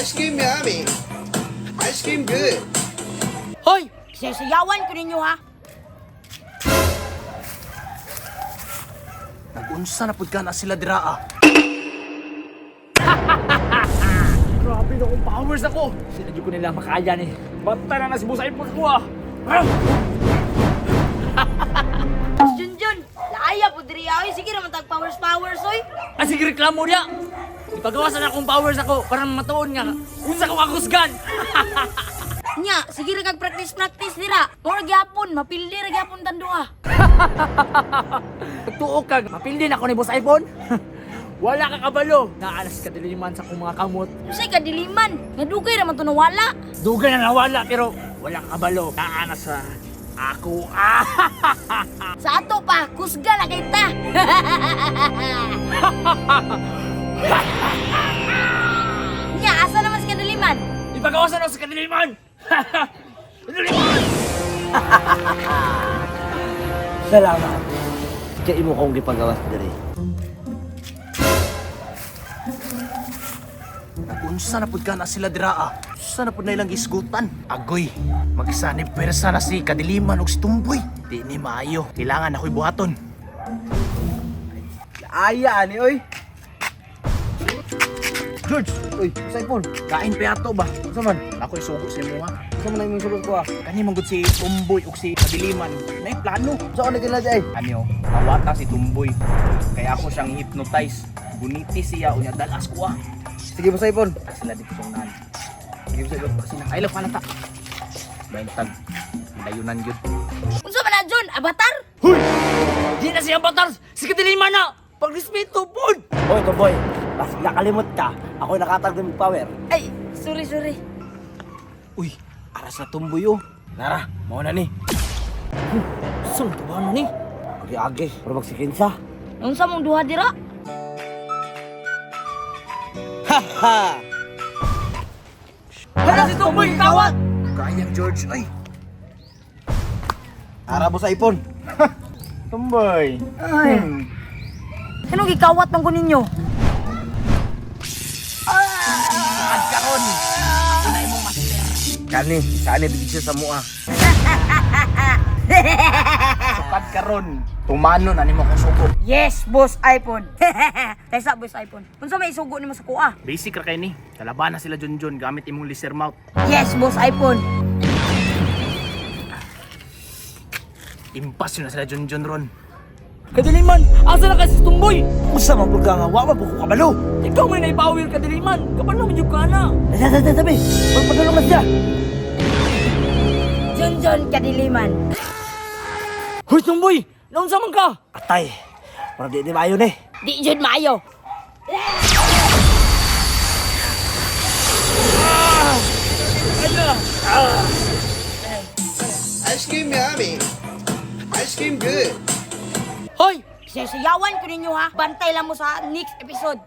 Ice cream yummy. Ice cream good. Hoy! Sisayawan ko ninyo ha. Nagunsa na pud ka na sila dira ah. Grabe na akong powers ako! Sinadyo ko nila makaya ni. Bata na na si Boss iPhone ko ah! Junjun, laaya po diri oy. Sige naman tag powers powers oy. Ah, sige reklamo niya! Ipagawasan akong powers ako para matuon nga unsa ko kakusgan! Nya, sige ra kag practice practice dira. Mura gyapon, mapildi ra gyapon tan duha. Tuo ka, mapildi na ako ni Boss iPhone! Wala ka kabalo! Naalas ka diliman sa akong mga kamot. Unsay kadiliman? Nga dugay ra man to nawala. Dugay na nawala pero wala ka kabalo. Naanas sa ako ah! Sa ato pa, kusga na kay ta. Nya, asa naman si kadiliman? Ipagawasan ako sa kadiliman! Kadiliman! Salamat. Kaya imo kong gipagawas diri. Nagunsa na pud ka na sila dira ah. Unsa na pud na ilang gisgutan. Agoy, magsanib pwersa na si Kadiliman ug si Tumboy. Di ni maayo. Kailangan ako'y buhaton. Aya ani oy. George, oy, sa iPhone. Kain pa ato ba? Unsa man? Ako'y sugo sa imuha. Unsa man ang imong sulod ko ah? Kani man gud si Tumboy ug si Kadiliman. Nay plano. Unsa ko nagila ay? Ano, awata si Tumboy. Kaya ako siyang hypnotize. Buniti siya unya dalas ko ah. Sige mo sa iPhone. Ah, sila dito sa unahan. Sige mo sa iPhone. Sila ay lang ta. Bentag. Dayunan gyud. Unsa man na Jun? Avatar? Huy! Di na siya batar! Si kadiliman na! Pagrespeto pod! Oy, to boy. Bas nakalimot ka. Ako nakatag ng power. Ay, sorry sorry. Uy, aras na Tumboy oh. Nara, mao na ni. Saan ka ba na ni? Agi-agi, pero magsikinsa. Unsa mong duha dira? Ha! Hala si Tumboy kawat! Kayang George ay. Ara mo sa iPhone. Tumboy. Ay. Kanong gikawat man ko ninyo? Karon. Kani, saan bigid siya sa mua. Sukad karon. Tumano na nimo kong sugo. Yes, boss iPhone. Tesa boss iPhone. Unsa may isugo nimo sa kuha? Basic ra kay ni. Kalaban na sila Junjun gamit imong laser mouth. Yes, boss iPhone. Impas yun na sila Junjun ron. Kadiliman! Asa na kasi si Tumboy? Unsa man pud ka nga wa man pud ko kabalo. Ikaw may naipawir kadiliman! Kabalo man yung ka na! Sa sa sabi. Magpadulong na siya. Junjun kadiliman. Hoy Tumboy! Naunsa man ka? Atay. Para di ni maayo ni. Di jud maayo. Ice cream yummy. Ice cream good. Hoy, sisayawan ko ninyo ha. Bantay lang mo sa next episode.